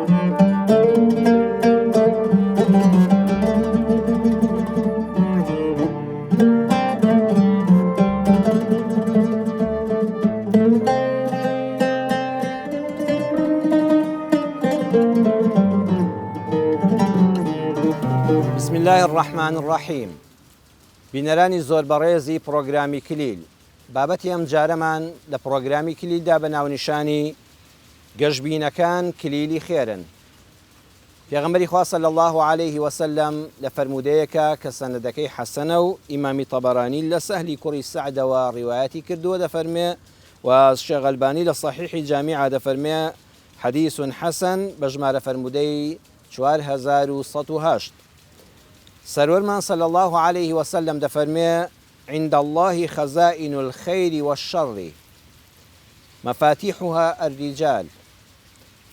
بسم اللە الرحمن الرحیم بینەرانی زۆر بەڕێزی پڕۆگرامی کلیل بابەتی ئەم جارەمان لە پڕۆگرامی کلیلدا بە ناونیشانی گەشبینەکان کلیلی خێرن پێغەمبەری خوا صلی اللە علیه وسلم لە فەرموودەیەکا کە سەنەدەکەی حەسەنە و ئیمامی طبرانی لە سەهلی کوڕی سەعدەوە ڕیوایەتی کردووە دەفەرموێ و شێخ ئەلبانی لە صحیحی جامیعا دەفەرموێ حدیث حسن بە ژمارە فەرموودەی 4108 سەروەرمان صلی اللە علیه وسلم دەفەرموێ عند اللە خزائن الخیر والشر مفاتیحها الرجال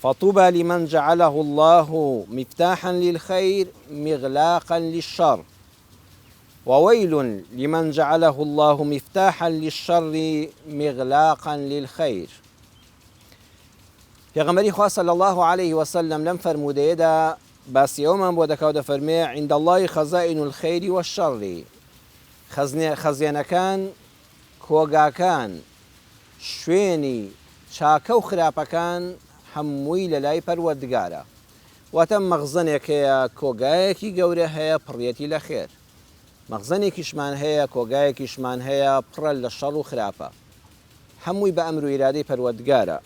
فطوبی لمن جعله اللە مفتاحا للخیر مغلاقا للشر وویل لمن جعله اللە مفتاحا للشر مغلاقا للخیر. پێغەمبەری خوا صلی اللە علیه وسلم لەم فەرموودەیەدا باسی ئەوەمان بۆ دەکا و دەفەرموێ عند اللە خزائن الخیر والشر خەزێنەکان کۆگاکان شوێنی چاکە و خراپەکان هەمووی لەلای پەروەردگارە واتە مەخزەنێک هەیە کۆگایەکی گەورە هەیە پڕیەتی لە خێر مەخزەنێکیشمان هەیە کۆگایەکیشمان هەیە پڕە لە شەڕ و خراپە هەمووی بە ئەمر و ئیرادەی پەروەردگارە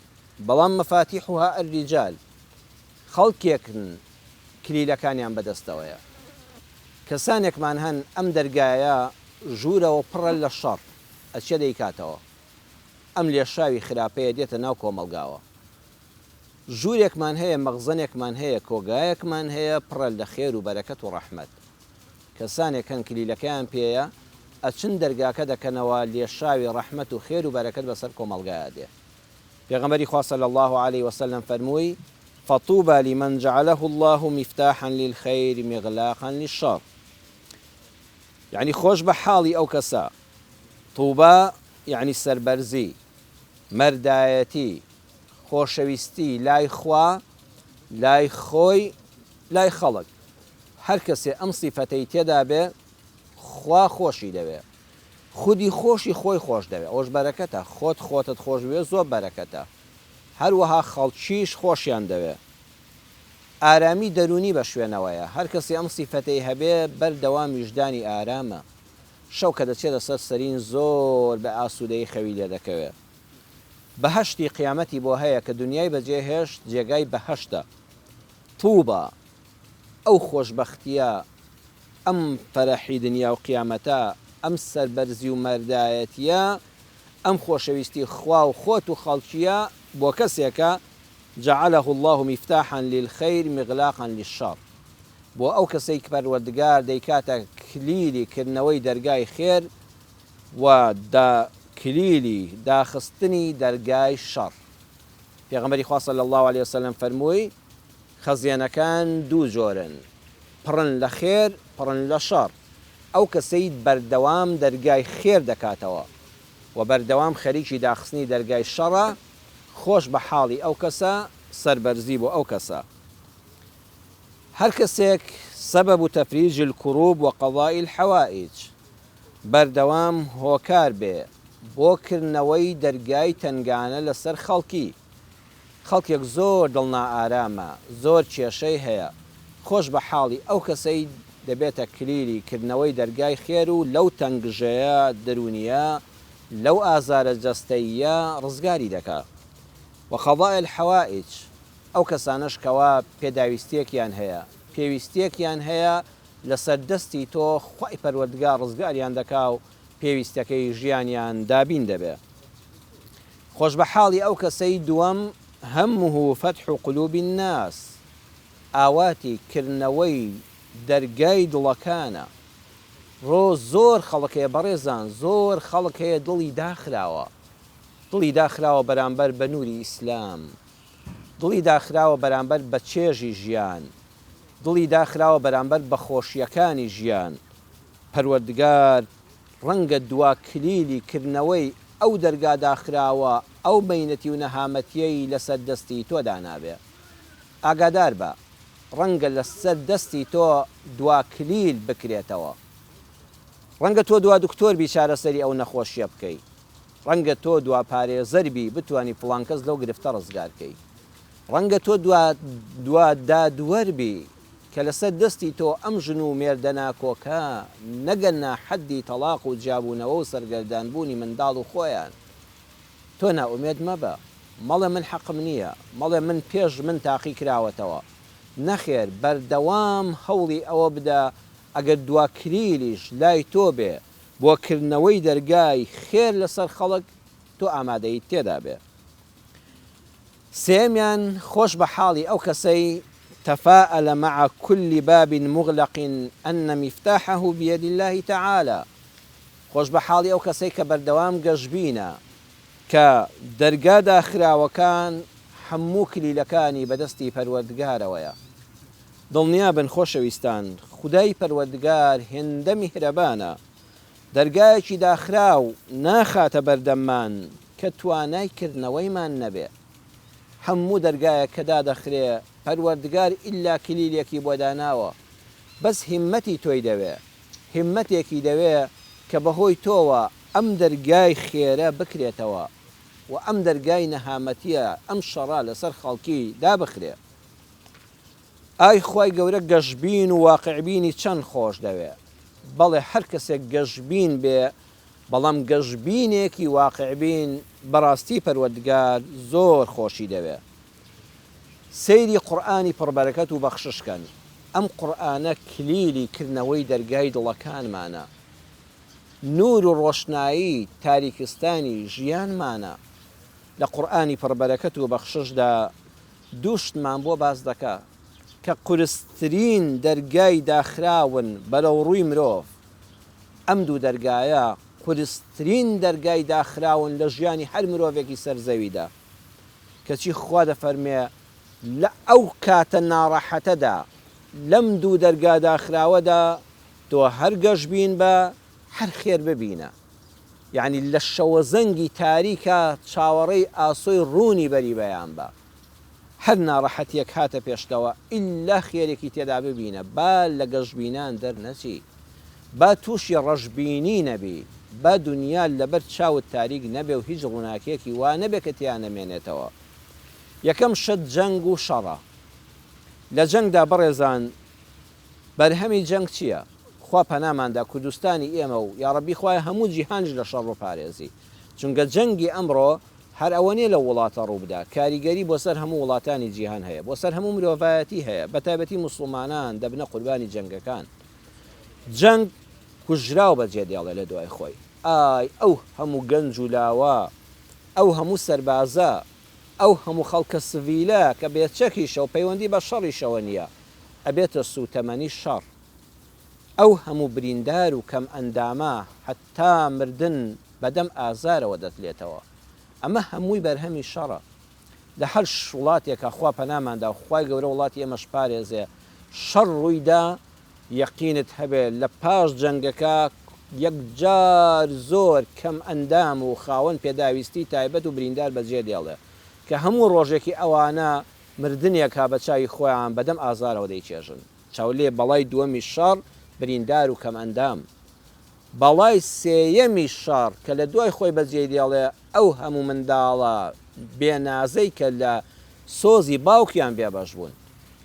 بەڵام مفاتیحها الرجال خەڵکێکن کلیلەکانیان بەدەستەوەیە کەسانێکمان هەن ئەم دەرگایە ژوورەوە پڕە لە شەڕ ئەچێ دەیکاتەوە ئەم لێشاوی خراپەیە دێتە ناو کۆمەڵگاوە. ژوورێکمان هەیە، مەخزەنێکمان هەیە، کۆگایەکمان هەیە پڕە لە خێر و بەرەکەت و ڕەحمەت. کەسانێک هەن کلیلەکەیان پێیە، ئەچن دەرگاکە دەکەنەوە، لێشاوی ڕەحمەت و خێر و بەرەکەت بەسەر کۆمەڵگایا دێ. پێغەمبەری خوا صلی اللە علیە وسلم فەرمووی، فطوبی لمن جعله اللە مفتاحا للخیر مغلاقا للشر. یەعنی خۆش بە حاڵی ئەو کەسە طوبا یەعنی سەربەرزی، مەردایەتی، خۆشەویستی لای خوا، لای خۆی، لای خەڵک. هەر کەسێ ئەم سیفەتەی تێدا بێ خوا خۆشی دەوێ. خودی خۆشی خۆی خۆش دەوێ. ئەوەش بەرەکەتە. خۆت خۆتت خۆش بوێ زۆر بەرەکەتە. هەروەها خەڵکیش خۆشیان دەوێ. ئارامی دەروونی بە شوێنەوەیە. هەر کەسێ ئەم سیفەتەی هەبێ بەردەوام ویژدانی ئارامە. شەو کە دەچێتە سەر سەرین زۆر بە ئاسوودەیی خەوی لێ دەکەوێ. بەهەشتی قیامەتی بۆ هەیە کە دونیای بەجێ هێشت جێگای بەهەشتە. طوبا ئەو خۆشبەختییە، ئەم فەرەحی دنیا و قیامەتە، ئەم سەربەرزی و مەردایەتییە، ئەم خۆشەویستی خوا و خۆت و خەڵکییە بۆ کەسێکە، جعله اللە مفتاحا للخیر مغلاقا للشر. بۆ ئەو کەسەی پەروەردگار دەیکاتە کلیلی کردنەوەی دەرگای خێر و کلیلی داخستنی دەرگای شەڕ. پێغەمبەری خوا صلی اللە علیە وسلم فەرمووی، خەزێنەکان دوو جۆرن، پڕن لە خێر، پڕن لە شەڕ، ئەو کەسەی بەردەوام دەرگای خێر دەکاتەوە و بەردەوام خەریکی داخستنی دەرگای شەڕە، خۆش بە حاڵی ئەو کەسە، سەربەرزی بۆ ئەو کەسە. هەر کەسێک سبب تفریج الکروب وقضاء الحوائج بەردەوام هۆکار بێ بۆ کردنەوەی دەرگای تەنگانە لەسەر خەڵکی، خەڵکێک زۆر دڵ نائارامە زۆر کێشەی هەیە، خۆش بە حاڵی ئەو کەسەی دەبێتە کلیلی کردنەوەی دەرگای خێر و لەو تەنگژەیە دەروونیە لەو ئازارە جەستەییە ڕزگاری دەکا. وقضاء الحوائج ئەو کەسانەش کەوا پێداویستیەکیان هەیە، پێویستیەکیان هەیە لەسەر دەستی تۆ خوای پەروەردگار ڕزگاریان دەکا و پێویستەکەی ژیانیان دابین دەبێ. خۆشبەحاڵی ئەو کەسەی دووەم همه فتح قلوب الناس ئاواتی کردنەوەی دەرگای دڵەکانە. ڕۆ زۆر خەڵک هەیە بەڕێزان زۆر خەڵک هەیە دڵی داخراوە دڵی داخراوە بەرامبەر بە نوری ئیسلام دڵی داخراوە بەرامبەر بە چێژی ژیان، دڵی داخراوە بەرامبەر بە خۆشییەکانی ژیان، پەروەردگار ڕەنگە دوا کلیلی کردنەوەی ئەو دەرگا داخراوە، ئەو مەینەتی و نەهامەتییەی لەسەر دەستی تۆ دانابێ. ئاگادار بە ڕەنگە لە سەر دەستی تۆ دوا کلیل بکرێتەوە. ڕەنگە تۆ دوا دکتۆر بی چارەسەری ئەو نەخۆشیە بکەی. ڕەنگە تۆ دوا پارێزەر بی بتوانی فڵان کەس لەو گرفتە ڕزگار کەی. ڕەنگە تۆ دوا دوا دادوەر بی کە لەسەر دەستی تۆ ئەم ژن و مێردە ناکۆکە نەگەنە حەدی تەڵاق و جیابوونەوە و سەرگەردان بوونی منداڵ و خۆیان. تۆ نائومێد مەبە. مەڵێ من حەقم نییە. مەڵێ من پێش من تاقی کراوەتەوە. نەخێر بەردەوام هەوڵی ئەوە بدە ئەگەر دوا کلیلیش لای تۆ بێ بۆ کردنەوەی دەرگای خێر لەسەر خەڵک تۆ ئامادەییت تێدا بێ. سێیەمیان، خۆش بە حاڵی ئەو کەسەی، تفاءل مع کل باب مغلق ان مفتاحه بید اللە تعالی، خۆش بە حاڵی ئەو کەسەی کە بەردەوام گەشبینە کە دەرگا داخراوەکان هەموو کلیلەکانی بەدەستی پەروەردگارەوەیە. دڵنیابن خۆشەویستان خودای پەروەردگار هێندە میهرەبانە دەرگایەکی داخراو ناخاتە بەردەممان کە توانای کردنەوەیمان نەبێ. هەموو دەرگایەک کە دادەخرێ پەروەردگار ئیلا کلیلێکی بۆ داناوە بەس هیممەتی تۆی دەوێ. هیممەتێکی دەوێ کە بەهۆی تۆوە ئەم دەرگای خێرە بکرێتەوە و ئەم دەرگای نەهامەتیە ئەم شەڕە لەسەر خەڵکی دابخرێ. ئای خوای گەورە گەشبین و واقعبینی چەند خۆش دەوێ بەڵێ هەر کەسێک گەشبین بێ بەڵام گەشبینێکی واقعبین بەڕاستی پەروەردگار زۆر خۆشی دەوێ سەیری قورئانی پڕبەرەکەت و بەخشش کەن ئەم قورئانە کلیلی کردنەوەی دەرگای دڵەکانمانە نور و ڕۆشنایی تاریکستانی ژیانمانە لە قورئانی پڕبەرەکەت و بەخششدا دوو شتمان بۆ باس دەکا کە قورسترین دەرگای داخراون بەرەو ڕووی مرۆڤ، ئەم دوو دەرگایە قورسترین دەرگای داخراون لە ژیانی هەر مرۆڤێکی سەر زەویدا، کەچی خوا دەفەرمێ لە ئەو کاتە ناڕەحەتەدا لەم دوو دەرگا داخراوەدا تۆ هەر گەشبین بە هەر خێر ببینە، یەعنی لە شەوەزەنگی تاریکا چاوەڕێی ئاسۆی ڕوونی بەری بەیان بە. هەر ناڕەحەتیەک هاتە پێشتەوە ئیلا خێرێکی تێدا ببینە با لە گەشبینان دەرنەچی با توشی ڕەشبینی نەبی با دونیا لەبەر چاوت تاریک نەبێ و هیچ ڕوناکیەکی وا نەبێ کە تیا نەمێنێتەوە یەکەم شت جەنگ و شەڕە لە جەنگدا بەڕێزان بەرهەمی جەنگ چیە؟ خوا پەنامان دا کوردستانی ئێمە و یاڕەبی خوایە هەموو جیهانیش لە شەڕ بپارێزی چونکە جەنگی ئەمڕۆ هەر ئەوە نیە لەو وڵاتە ڕووبدا کاریگەری بۆ سەر هەموو وڵاتانی جیهان هەیە بۆ سەر هەموو مرۆڤایەتی هەیە بەتایبەتی موسڵمانان دەبنە قوربانی جەنگەکان جەنگ کوژراو بەجێ دێڵێ لە دوای خۆی ئای ئەو هەموو گەنج و لاوە ئەو هەموو سەربازە ئەو هەموو خەڵکە سڤیلە کە بێ چەکیشە و پەیوەندی بە شەڕیشەوە نیە ئەبێتە سوتەمەنی شەڕ. ئەو هەموو بریندار و کەم ئەندامە هەتا مردن بەدەم ئازارەوە دەتلێتەوە. ئەمە هەمووی بەرهەمی شەڕە. لە هەر وڵاتێکا خوا پەنامان دا و خوای گەورە وڵاتی ئێمەش پارێزێ شەڕ ڕووی دا یەقینت هەبێ لە پاش جەنگەکە یەکجار زۆر کەم ئەندام و خاوەن پێداویستی تایبەت و بریندار بەجێ دێڵێ کە هەموو ڕۆژێکی ئەوانە مردنێکە بە چاوی خۆیان بە دەم ئازارەوە دەیچێژن. چاو لێ بەڵای دووەمی شەڕ، بریندار و کەمئەندام. بەڵای سێیەمی شەڕ کە لە دوای خۆی بە جێی دێڵێ، ئەو هەموو منداڵە بێ نازەی کە لە سۆزی باوکیان بێبەش بوون.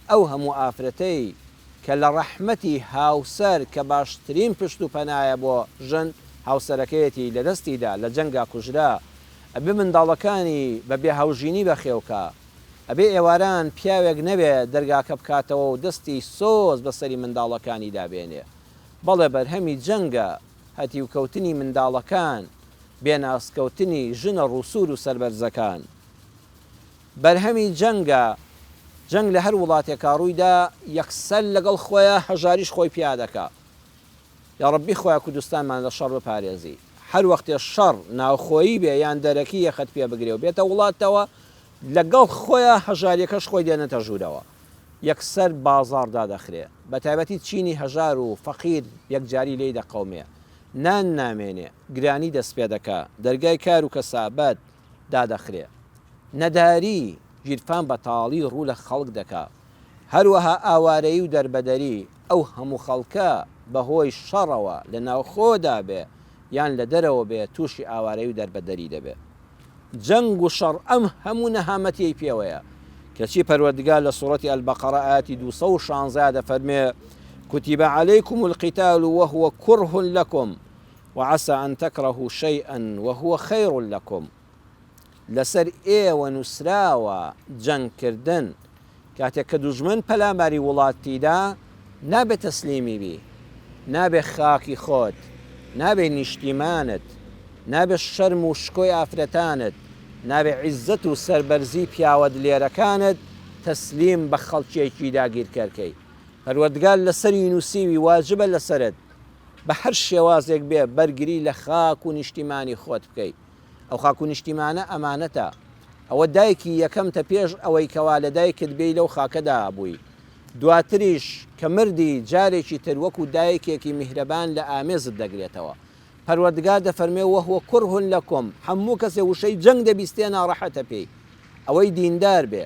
ئەو هەموو ئافرەتەی کە لە ڕەحمەتی هاوسەر کە باشترین پشت و پەنایە بۆ ژن، هاوسەرەکەیەتی لە دەستی دا، لە جەنگا کوژرا. ئەبێ منداڵەکانی بە بێ هاوژینی بەخێو کا. ئەبێ ئێواران پیاوێک نەبێ دەرگاکە بکاتەوە و دەستی سۆز بە سەری منداڵەکانیدا بێنێ. بەڵێ بەرهەمی جەنگە، هەتیوکەوتنی منداڵەکان، بێنازکەوتنی ژنە ڕووسوور و سەربەرزەکان. بەرهەمی جەنگە، جەنگ لە هەر وڵاتێکا ڕوویدا یەکسەر لەگەڵ خۆیا هەژاریش خۆی پیا دەکا. یاڕەبی خوایە کوردستانمان لە شەڕ بپارێزی. هەر وەختێ شەڕ ناوخۆیی بێ یان دەرەکی یەخەت پێ بگرێ و بێتە وڵاتتەوە لەگەڵ خۆیا هەژاریەکەش خۆی دێنێتە ژوورەوە. یەکسەر بازاڕ دادەخرێ. بەتایبەتی چینی هەژار و فەقیر یەکجاری لێی دەقەومێ. نان نامێنێ. گرانی دەست پێ دەکا. دەرگای کار و کەسابەت دادەخرێ. نەداری. گیرفان بەتاڵی ڕوو لە خەڵک دەکا. هەروەها ئاوارەیی و دەربەدەری ئەو هەموو خەڵکە بەهۆی شەڕەوە لە ناوخۆدا بێ یان لە دەرەوە بێ تووشی ئاوارەیی و دەربەدەری دەبێ. جەنگ و شەڕ ئەم هەموو نەهامەتیەی پێوەیە. کەچی پەروەردگار لە سوڕەتی البقرە ئایەتی 216 دەفەرموێ، کتب علیکم القتال وهو کره لکم وعسى ان تکرهوا شیئا وهو خیر لکم. لەسەر ئێوە نووسراوە جەنگ کردن، کاتێک کە دوژمن پەلاماری وڵاتتی دا، نابێ تەسلیمی بی، نابێ خاکی خۆت، نابێ نیشتیمانت، نابێ شەرم و شکۆی ئافرەتانت، نابێ عیزەت و سەربەرزی پیاوە دلێرەکانت تەسلیم بە خەڵکێکی داگیرکەر کەی. پەروەردگار لەسەری نووسیوی واجبە لەسەرت بە هەر شێوازێک بێ بەرگری لە خاک و نیشتیمانی خۆت بکەی. ئەو خاک و نیشتیمانە ئەمانەتە. ئەوە دایکی یەکەمتە پێش ئەوەی کەوا لە دایکت بێی لەو خاکەدا بووی. دواتریش کە مردی جارێکی تر وەکو دایکێکی میهرەبان لە ئامێزت دەگرێتەوە. پەروەردگار دەفەرموێ وهو کره لکم هەموو کەسێ وشەی جەنگ دەبیستێ ناڕەحەتە پێی. ئەوەی دیندار بێ،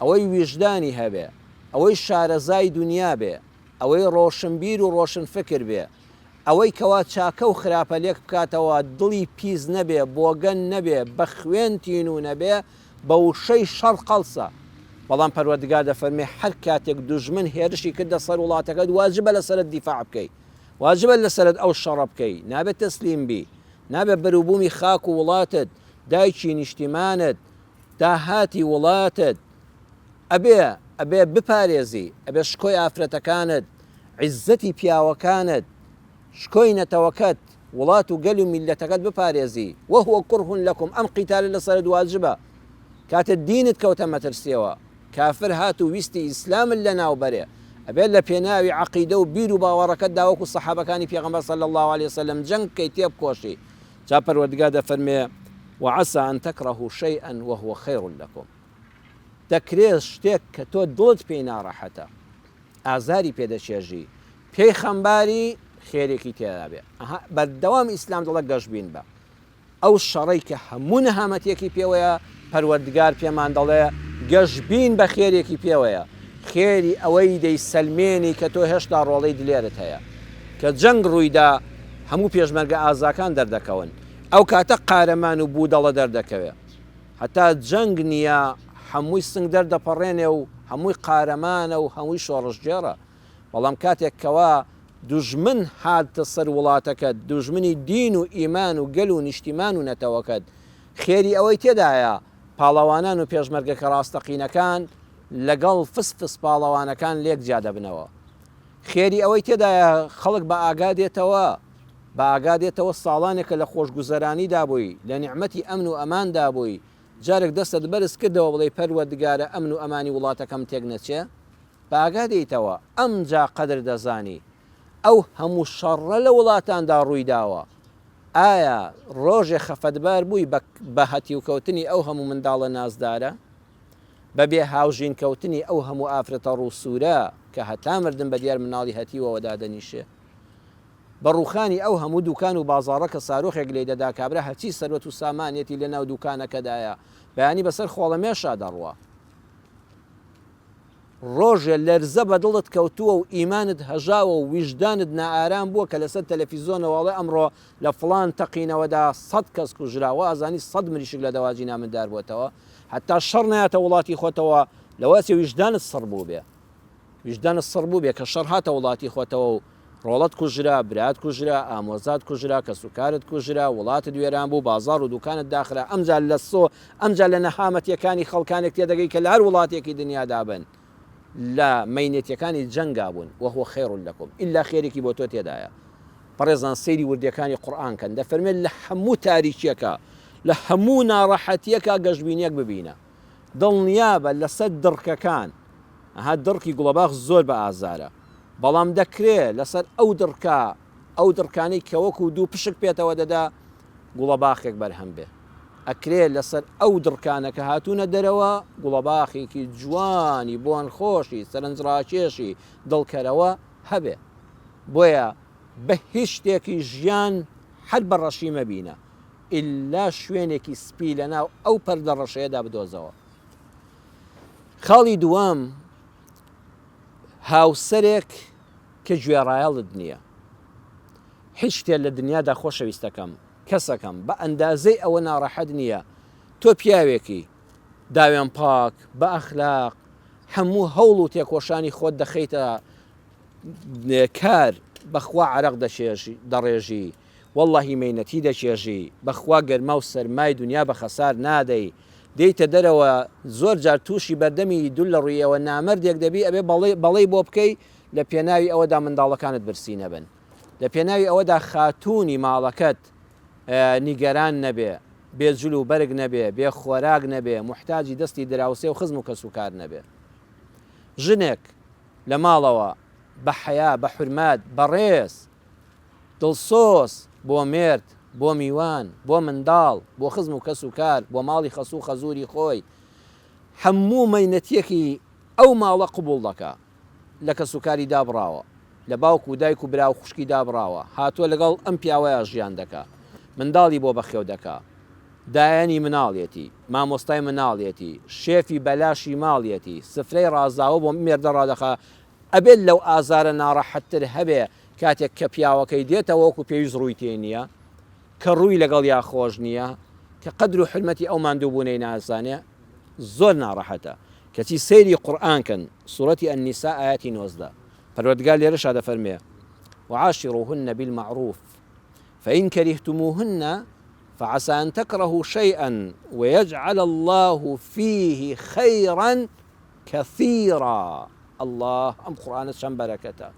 ئەوەی ویژدانی هەبێ، ئەوەی شارەزای دونیا بێ، ئەوەی ڕۆشنبیر و ڕۆشنفکر بێ، ئەوەی کەوا چاکە و خراپە لێک بکاتەوە، دڵی پیس نەبێ، بۆگەن نەبێ، بە خوێن تینوو نەبێ، بە وشەی شەڕ قەڵسە. بەڵام پەروەردگار دەفەرموێ هەر کاتێک دوژمن هێرشی کردە سەر وڵاتەکەت واجبە لەسەرت دیفاع بکەی، واجبە لەسەرت ئەو شەڕە بکەی، نابێ تەسلیم بی، نابێ بەروبوومی خاک و وڵاتت، دایکی نیشتیمانت، داهاتی وڵاتت، ئەبێ ئەبێ بپارێزی، ئەبێ شکۆی ئافرەتەکانت، عیززەتی پیاوەکانت، شکۆی نەتەوەکەت، وڵات و گەل و میللەتەکەت بپارێزی، وهو کره لکم، ئەم قیتالە لەسەرت واجبە، کاتێ دینت کەوتە مەترسیەوە، کافر هات و ویستی ئیسلامت لەناو بەرێ، ئەبێت لە پێناوی عەقیدە و بیر و باوەڕەکەتدا وەکو سەحابەکانی پێغەمبەر صلی اللە علیە وسلم جەنگ بکەی تێبکۆشی، جا پەروەردگار دەفەرموێ، وعسی ان تکرهوا شیئا وهو خیر لکم. دەکرێت شتێک کە تۆ دڵت پێی ناڕەحەتە، ئازاری پێ دەچێژی، پێی خەمباری، خێرێکی تێدا بێ. ئەها بەردەوام ئیسلام دەڵێ گەشبین بە. ئەو شەڕەی کە هەموو نەهامەتیەکی پێوەیە، پەروەردگار پێمان دەڵێ گەشبین بە خێرێکی پێوەیە. خێری ئەوەی دەیسەلمێنی کە تۆ هێشتا ڕۆڵەی دلێرت هەیە. کە جەنگ ڕوویدا هەموو پێشمەرگە ئازاکان دەردەکەون. ئەو کاتە قارەمان و بوودەڵە دەردەکەوێ. هەتا جەنگ نییە هەمووی سنگ دەردەپەڕێنێ و هەمووی قارەمانە و هەمووی شۆڕشگێڕە، بەڵام کاتێک کەوا دوژمن هاتە سەر وڵاتەکەت، دوژمنی دین و ئیمان و گەل و نیشتیمان و نەتەوەکەت، خێری ئەوەی تێدایە پاڵەوانان و پێشمەرگەکە ڕاستەقینەکان لەگەڵ فس فس پاڵەوانەکان لێک جیا دەبنەوە. خێری ئەوەی تێدایە خەڵک بە ئاگا دێتەوە، بە ئاگا دێتەوە ساڵانێکە لە خۆشگوزەرانیدا بووی، لە نیعمەتی ئەمن و ئەماندا بووی، جارێک دەستت بەرز کردەوە بڵێی پەروەردگارە ئەمن و ئەمانی وڵاتەکەم تێک نەچێ؟ بە ئاگا دێیتەوە، ئەمجا قەدر دەزانی. ئەو هەموو شەڕە لە وڵاتاندا ڕووی داوە، ئایا ڕۆژێ خەفەتبار بووی بە بە هەتیوکەوتنی ئەو هەموو منداڵە نازدارە؟ بە بێ هاوژین کەوتنی ئەو هەموو ئافرەتە ڕووسوورە کە هەتا مردن بە دیار مناڵی هەتیوەوە دادەنیشێ؟ بە ڕووخانی ئەو هەموو دووکان و بازاڕە کە سارۆخێک لێی دەدا کابرا هەرچی سەروەت و سامانیەتی لە ناو دووکانەکەدایە بەیانی بەسەر خۆڵەمێشا دەڕوا. ڕۆژێ لەرزە بە دڵت کەوتووە و ئیمانت هەژاوە و ویژدانت نائارام بووە کە لەسەر تەلەفیزۆنەوە ئەڵێ ئەمڕۆ لە فڵان تەقینەوەدا سەت کەس کوژرا وا ئەزانی سەت مریشک لە دەواجینا مندار بۆتەوە هەتا شەڕ نایەتە وڵاتی خۆتەوە لەوە ئەچێ ویژدانت سڕ بووبێ ویژدانت سڕ بووبێ کە شەڕ هاتە وڵاتی خۆتەوە و ڕۆڵەت کوژرا، برات کوژرا، ئامۆزات کوژرا، کەسوکارت کوژرا، وڵاتت وێران بوو، بازاڕ و دوکانت داخرا، ئەمجا لە سۆ، ئەمجا لە نەهامەتیەکانی خەڵکانێک تێدەگەی کە لە هەر وڵاتێکی دنیادا بن لە مەینەتیەکانی جەنگا بوون، وهو خیر لکم، ئیلا خێرێکی بۆ تۆ تێدایە. بەڕێزان سەیری وردیەکانی قورئان کەن، دەفەرموێت لە هەموو تاریکیەکا، لە هەموو ناڕەحەتیەکا گەشبینیەک ببینە. دڵنیابە لەسەر دڕکەکان، ئەها دڕکی گوڵەباخ زۆر بە ئازارە، بەڵام دەکرێ لەسەر ئەو دڕکە، ئەو دڕکانەی کە وەکو دوو پشک پێتەوە دەدا، گوڵەباخێک بەرهەم بێ. ئەکرێ لەسەر ئەو دڕکانە کە هاتوونە دەرەوە، گوڵەباخێکی جوانی بۆنخۆشی سەرنجڕاکێشی دڵکەرەوە هەبێ. بۆیە بە هیچ شتێکی ژیان هەر بە ڕەشی مەبینە. ئیللا شوێنێکی سپی لەناو ئەو پەردە ڕەشەیەدا بدۆزەوە. خاڵی دووەم، هاوسەرێک کە گوێڕایەڵت نییە. هیچ شتێ لە دنیادا خۆشەویستەکەم، کەسەکەم، بە ئەندازەی ئەوە ناڕەحەت نییە تۆ پیاوێکی داوێن پاک، بە ئەخلاق، هەموو هەوڵ و تێکۆشانی خۆت دەخەیتە کار، بەخوا عەرەق دەچێژی، دەڕێژی، وەڵڵاهی مەینەتی دەچێژی، بەخوا گەرما و سەرمای دنیا بە خەسار نادەی، دێیتە دەرەوە زۆر جار تووشی بەردەمی دول لە ڕوویەوە نامەردێک دەبی ئەبێ بەڵێی بۆ بکەی لە پێناوی ئەوەدا منداڵەکانت برسی نەبن لە پێناوی ئەوەدا خاتوونی ماڵەکەت نیگەران نەبێ بێ جل و بەرگ نەبێ بێ خۆراک نەبێ موحتاجی دەستی دراوسێ و خزم و کەسوکار نەبێ ژنێک لە ماڵەوە بە حەیا بە حورمەت بە ڕێز دڵسۆز بۆ مێرد، بۆ میوان، بۆ منداڵ، بۆ خزم و کەس و کار، بۆ ماڵی خەسوو و خەزووری خۆی، هەموو مەینەتییەکی ئەو ماڵە قبووڵ دەکا. لە کەسوکاری دابڕاوە. لە باوک و دایک و برا و خوشکی دابڕاوە. هاتووە لەگەڵ ئەم پیاوەیا ژیان دەکا. منداڵی بۆ بەخێو دەکا. دایەنی مناڵیەتی. مامۆستای مناڵیەتی. شێفی بەلاشی ماڵیەتی. سفرەی ڕازاوە بۆ مێردە ڕادەخا. ئەبێت لەو ئازارە ناڕەحەتتر هەبێ کاتێک کە پیاوەکەی دێتەوە وەکو پێویست ڕووی تێ نییە، کە ڕووی لەگەڵیا خۆش نییە، کە قەدر و حورمەتی ئەو ماندووبوونەی نازانێ، زۆر ناڕەحەتە. کەچی سەیری قورئان کەن، سورەتی النساء ئایەتی 19، پەروەردگار لێرەشا دەفەرموێ، وعاشروهن بالمعروف فإن كرهتموهن فعسى أن تكرهوا شيئا ويجعل الله فيه خيرا کثیرا اللە ئەم قورئانە چەند بەرەکەتە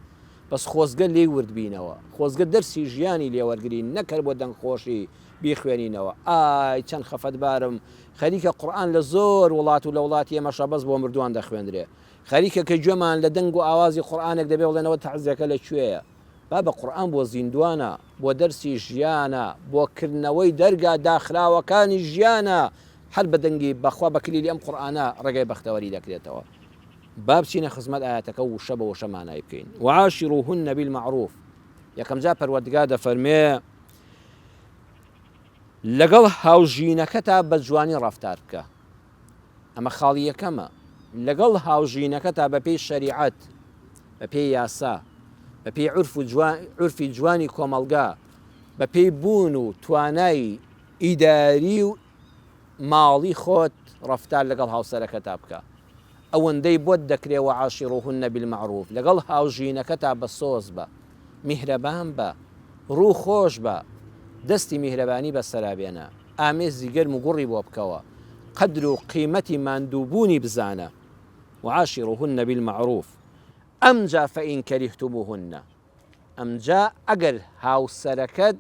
بەس خۆزگە لێی ورد بینەوە خۆزگە دەرسی ژیانی لێ وەرگرین نەک هەر بۆ دەنگ خۆشی بیخوێنینەوە ئای چەند خەفەتبارم خەریکە قورئان لە زۆر وڵات و لە وڵاتی ئێمەشا بەس بۆ مردووان دەخوێندرێ خەریکە کە گوێمان لە دەنگ و ئاوازی قورئانێک دەبێ بڵێنەوە تەعزیەکە لە کوێیە بابە قورئان بۆ زیندوانە بۆ دەرسی ژیانە بۆ کردنەوەی دەرگا داخراوەکانی ژیانە هەر بە دەنگی بەخوا بە کلیلی ئەم قورئانە ڕێگای بەختەوەری دەکرێتەوە با بچینە خزمەت ئایەتەکە و وشە بە وشە مانای بکەین وعاشروهن بالمعروف یەکەم جار پەروەردگار دەفەرمێ لەگەڵ هاوژینەکەتا بە جوانی ڕەفتار بکە ئەمە خاڵی یەکەمە لەگەڵ هاوژینەکەتا بەپێی شەریعەت بەپێی یاسا بەپێی عورف و جوان عورفی جوانی کۆمەڵگا بەپێی بوون و توانای ئیداری و ماڵی خۆت ڕەفتار لەگەڵ هاوسەرەکەتا بکە ئەوەندەی بۆت دەکرێ وعاشروهن بالمعروف لەگەڵ هاوژینەکەتا بە سۆز بە میهرەبان بە ڕوو خۆش بە دەستی میهرەبانی بەسەرا بێنە ئامێزی گەرم و گوڕی بۆ بکەوە قەدر و قیمەتی ماندووبوونی بزانە وعاشروهن بالمعروف ئەمجا فإن كرهتموهن ئەمجا ئەگەر هاوسەرەکەت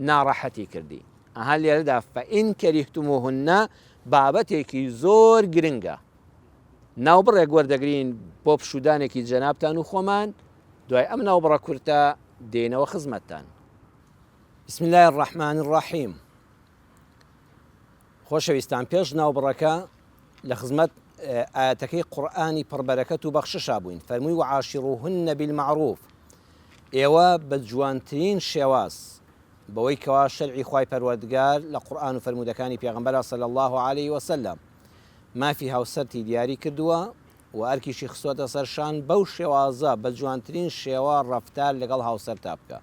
ناڕەحەتی کردی ئەها لێرەدا فإن كرهتموهن بابەتێکی زۆر گرنگە ناوبڕێک وەردەگرین بۆ پشودانێکی جەنابتان و خۆمان دوای ئەم ناوبڕە کورتە دێنەوە خزمەتتان بسم الله الرحمن الرحیم خۆشەویستان پێش ناوبڕەکە لە خزمەت ئایەتەکەی قورئانی پڕبەرەکەت و بەخششا بووین فەرمووی وعاشروهن بالمعروف ئێوە بە جوانترین شێواز بەوەی کەوا شەرعی خوای پەروەردگار لە قورئان و فەرموودەکانی پێغەمبەرا صلی الله علیه وسلم مافی هاوسەرتی دیاری کردووە و ئەرکیشی خستۆتە سەر شان بەو شێوازە بە جوانترین شێوە ڕەفتار لەگەڵ هاوسەرتا بکە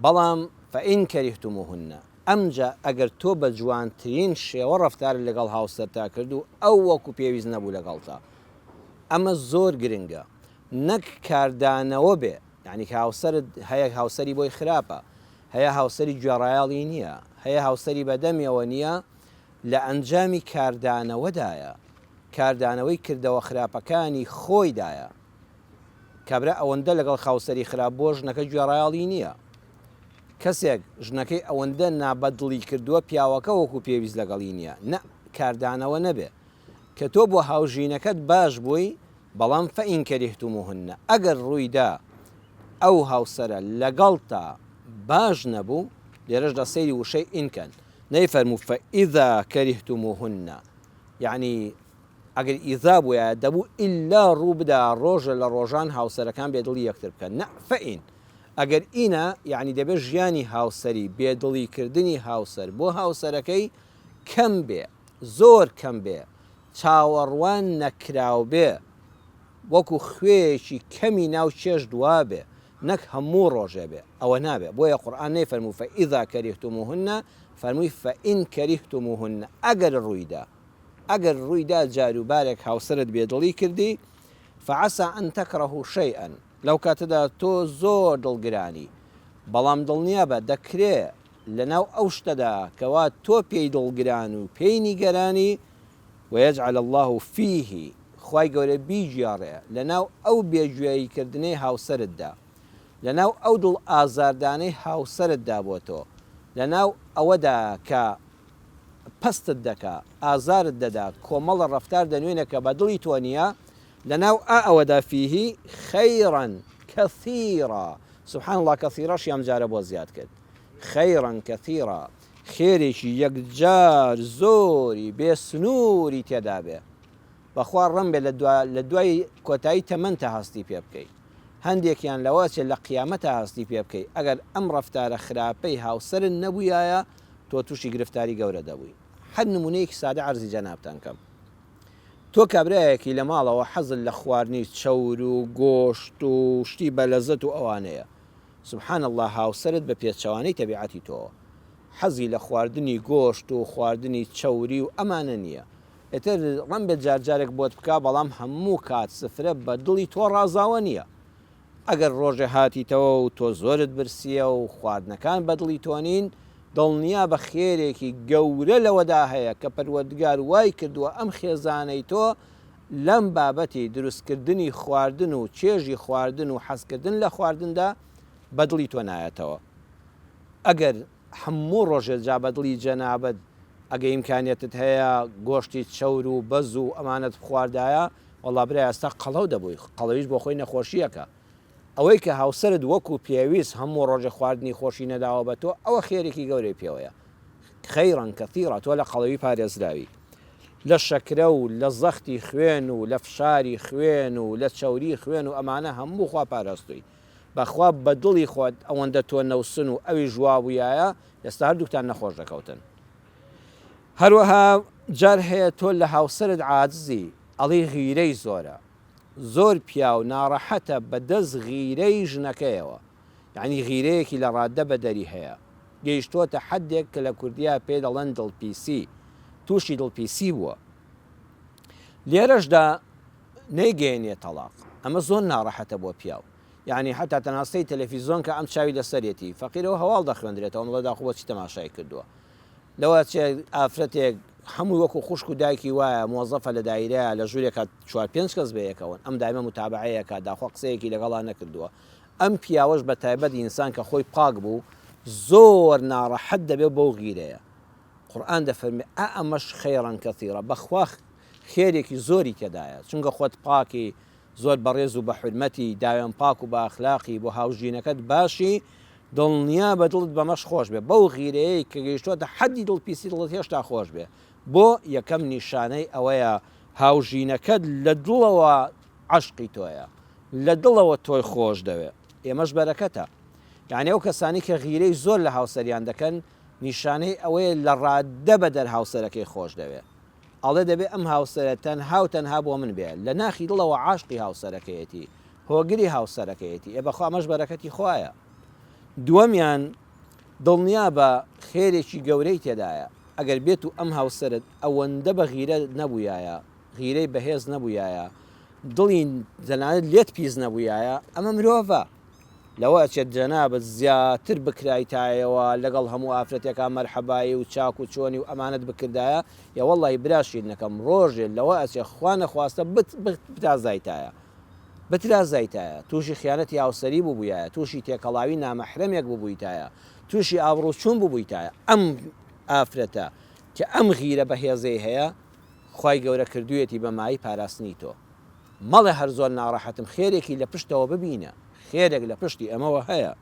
بەڵام فإن كرهتموهن ئەمجا ئەگەر تۆ بە جوانترین شێوە ڕەفتارت لەگەڵ هاوسەرتا کرد و ئەو وەکو پێویست نەبوو لەگەڵتا ئەمە زۆر گرنگە نەک کاردانەوە بێ یعنی کە هاوسەرت هەیە هاوسەری بۆی خراپە هەیە هاوسەری گوێڕایەڵی نییە هەیە هاوسەری بەدەمیەوە نییە لە ئەنجامی کاردانەوەدایە کاردانەوەی کردەوە خراپەکانی خۆیدایە کابرا ئەوەندە لەگەڵ خاوسەری خراپ بووە ژنەکە گوێڕایەڵی نییە کەسێک ژنەکەی ئەوەندە نابەدڵی کردووە پیاوەکە وەکو پێویست لەگەڵی نییە نە کاردانەوە نەبێ کە تۆ بۆ هاوژینەکەت باش بووی بەڵام فإن كرهتموهن ئەگەر ڕوویدا ئەو هاوسەرە لەگەڵتا باش نەبوو لێرەشدا سەیری وشەی إن کەن نەیفەرموو فإذا كرهتموهن یەعنی ئەگەر ئیزا بوویایە دەبوو ئیلا ڕوو بدا ڕۆژە لە ڕۆژان هاوسەرەکان بێدڵی یەکتر بکەن نە فإن ئەگەر ئینە یەعنی دەبێت ژیانی هاوسەری بێدڵی کردنی هاوسەر بۆ هاوسەرەکەی کەم بێ زۆر کەم بێ. چاوەڕوان نەکراو بێ، وەکو خوێیەکی کەمی ناو چێشت وابێ، نەک هەموو ڕۆژێ بێ، ئەوە نابێ، بۆیە قورئان نەیفەرموو فاذا کریهتموهن، فەرمووی فان کریهتموهن، ئەگەر ڕوویدا، ئەگەر ڕوویدا جاروبارێک هاوسەرت بێدڵی کردی، فعسا ان تکرهوا شیئا، لەو کاتەدا تۆ زۆر دڵگرانی، بەڵام دڵنیابە دەکرێ لەناو ئەو شتەدا کەوا تۆ پێی دڵگران و پێی نیگەرانی، ویجعل اللە فیه، خوای گەورە بیگێڕێ لەناو ئەو بێگوێی کردنەی هاوسەرتدا، لەناو ئەو دڵ ئازاردانەی هاوسەرتدا بۆ تۆ، لەناو ئەوەدا کە پەستت دەکا، ئازارت دەدا، کۆمەڵە ڕەفتار دەنوێنێ کە بە دڵی تۆ نییە، لەناو ئا ئەوەدا فیه خیرا کثیرا، سبحان اللە کثیرەشی ئەمجارە بۆ زیاد کرد، خیرا کثیرا، خێرێکی یەکجار زۆری بێ سنووری تێدا بێ بەخوا ڕەنبێ لە دوا لە دوای کۆتایی تەمەنتا هەستی پێ بکەی هەندێکیان لەوە ئەچێ لە قیامەتا هەستی پێ بکەی ئەگەر ئەم ڕەفتارە خراپەی هاوسەرت نەبوویایە تۆ تووشی گرفتاری گەورە دەبووی هەر نموونەیەکی سادە عەرزی جەنابتان کەم تۆ کابرایەکی لە ماڵەوە حەزت لە خواردنی چەور و گۆشت و شتی بەلەزەت و ئەوانەیە سبحان اللە هاوسەرت بە پێچەوانەی تەبیعەتی تۆوە حەزی لە خواردنی گۆشت و خواردنی چەوری و ئەمانە نییە ئیتر ڕەنبێت جار جارێک بۆت بکا بەڵام هەموو کات سفرە بە دڵی تۆ ڕازاوە نییە ئەگەر ڕۆژێ هاتیتەوە و تۆ زۆرت برسییە و خواردنەکان بە دڵی تۆ نین دڵنیابە خێرێکی گەورە لەوەدا هەیە کە پەروەردگار وای کردووە ئەم خێزانەی تۆ لەم بابەتی دروستکردنی خواردن و چێژی خواردن و حەزکردن لە خواردندا بە دڵی تۆ نایەتەوە ئەگەر هەموو ڕۆژێ جا بە دڵی جەنابت ئەگە ئیمکانیەتت هەیە گۆشتی چەور و بەز و ئەمانەت بخواردایە وەڵا برا ئێستا قەڵەو دەبووی قەڵەویش بۆ خۆی نەخۆشیەکە ئەوەی کە هاوسەرت وەکو پێویست هەموو ڕۆژێ خواردنی خۆشی نەداوە بە تۆ ئەوە خێرێکی گەورەی پێوەیە خیرا کثیرا تۆ لە قەڵەوی پارێزراوی لە شەکرە و لە زەختی خوێن و لە فشاری خوێن و لە چەوری خوێن و ئەمانە هەموو خوا پاراستووی بەخوا بە دڵی خۆت ئەوەندە تۆ نەوسن و ئەویش وابوویایە ئێستا هەردووکتان نەخۆش دەکەوتن هەروەها جار هەیە تۆ لە هاوسەرت عاجزی ئەڵێی غیرەی زۆرە زۆر پیاو ناڕەحەتە بە دەست غیرەی ژنەکەیەوە یەعنی غیرەیەکی لە ڕاددە بەدەری هەیە گەیشتۆتە حەدێک کە لە کوردیا پێی دەڵێن دڵپیسی توشی دڵپیسی بووە لێرەشدا نەیگەیەنیە تەڵاق ئەمە زۆر ناڕەحەتە بۆ پیاو یەعنی حەتا تەنها سەی تەلەفیزۆن کە ئەم چاوی لەسەرێتی فەقیرەوە هەواڵ دەخوێندرێتەوە ئەم ڵێ داخۆ بۆچی تەماشای کردووە لەوە چێ ئافرەتێک هەمووی وەکو خوشک و دایکی وایە مۆزەفە لە دایرەیە لە ژوورێکا چوار پێنج کەس بەیەکەوەن ئەم دایمە متابعەیەکە داخوا قسەیەکی لەگەڵا نەکردووە ئەم پیاوەش بە تایبەت ئینسان کە خۆی پاک بوو زۆر ناڕەحەت دەبێ بەو غیرەیە قورئان دەفەرمێ ئا ئەمەش خیرا کثیرا بەخوا خێرێکی زۆری تێدایە چونکە خۆت پاکی زۆر بەڕێز و بە حورمەتی، داوێن پاک و بە ئەخلاقی، بۆ هاوژینەکەت باشی، دڵنیابە دڵت بەمەش خۆش بێ، بەو غیرەیەی کە گەیشتووەتە حەدی دڵ پیسی دڵت هێشتا خۆش بێ، بۆ؟ یەکەم نیشانەی ئەوەیە هاوژینەکەت لە دڵەوە عەشقی تۆیە، لە دڵەوە تۆی خۆش دەوێ، ئێمەش بەرەکەتە. یانی ئەو کەسانەی کە غیرەی زۆر لە هاوسەریان دەکەن، نیشانەی ئەوەیە لە ڕاددە بەدەر هاوسەرەکەی خۆش دەوێ. ئەڵێ دەبێ ئەم هاوسەرە تەنها و تەنها بۆ من بێ، لە ناخی دڵەوە عاشقی هاوسەرەکەیەتی، هۆگری هاوسەرەکەیەتی، ئێ بەخوا ئەمەش بەرەکەتی خوایە. دووەمیان، دڵنیابە خێرێکی گەورەی تێدایە، ئەگەر بێتو ئەم هاوسەرت ئەوەندە بە غیرە نەبوویایە، غیرەی بەهێز نەبوویایە، دڵی تەنانەت لێت پیس نەبوویایە، ئەمە مرۆڤە. لەوە ئەچێت جەنابت زیاتر بکرایتایەوە لەگەڵ هەموو ئافرەتێکا مەرحەبایی و چاک و چۆنی و ئەمانەت بکردایە یەوەڵڵاهی برا شیرنەکەم ڕۆژێ لەوە ئەچێ خوا نەخواستە بت بترازایتایە بترازایتایە توشی خیانەتی هاوسەری ببویایە توشی تێکەڵاوی نامەحرەمێک ببویتایە توشی ئابڕوچون ببویتایە ئەم ئافرەتە کە ئەم غیرە بەهێزەی هەیە خوای گەورە کردویەتی بە مایەی پاراستنی تۆ. مەڵێ هەر زۆر ناڕەحەتم خێرێکی لە پشتەوە ببینە خێرێک لە پشتی ئەمەوە هەیە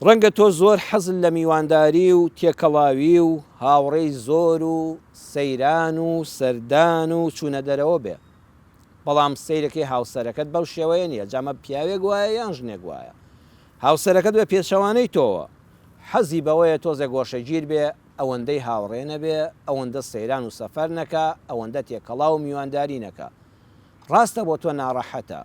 ڕەنگە تۆ زۆر حەزت لە میوانداری و تێکەڵاوی و هاوڕێی زۆر و سەیران و سەردان و چوونە دەرەوە بێ بەڵام سەیرەکەی هاوسەرەکەت بەو شێوەیە نییە جامە پیاوێک وایە یان ژنێک وایە هاوسەرەکەت بە پێچەوانەی تۆوە حەزی بەوەیە تۆزێک گۆشەگیر بێ. ئەوەندەی هاوڕێ نەبێ، ئەوەندە سەیران و سەفەر نەکا، ئەوەندە تێکەڵاو و میوانداری نەکا. ڕاستە بۆ تۆ ناڕەحەتە،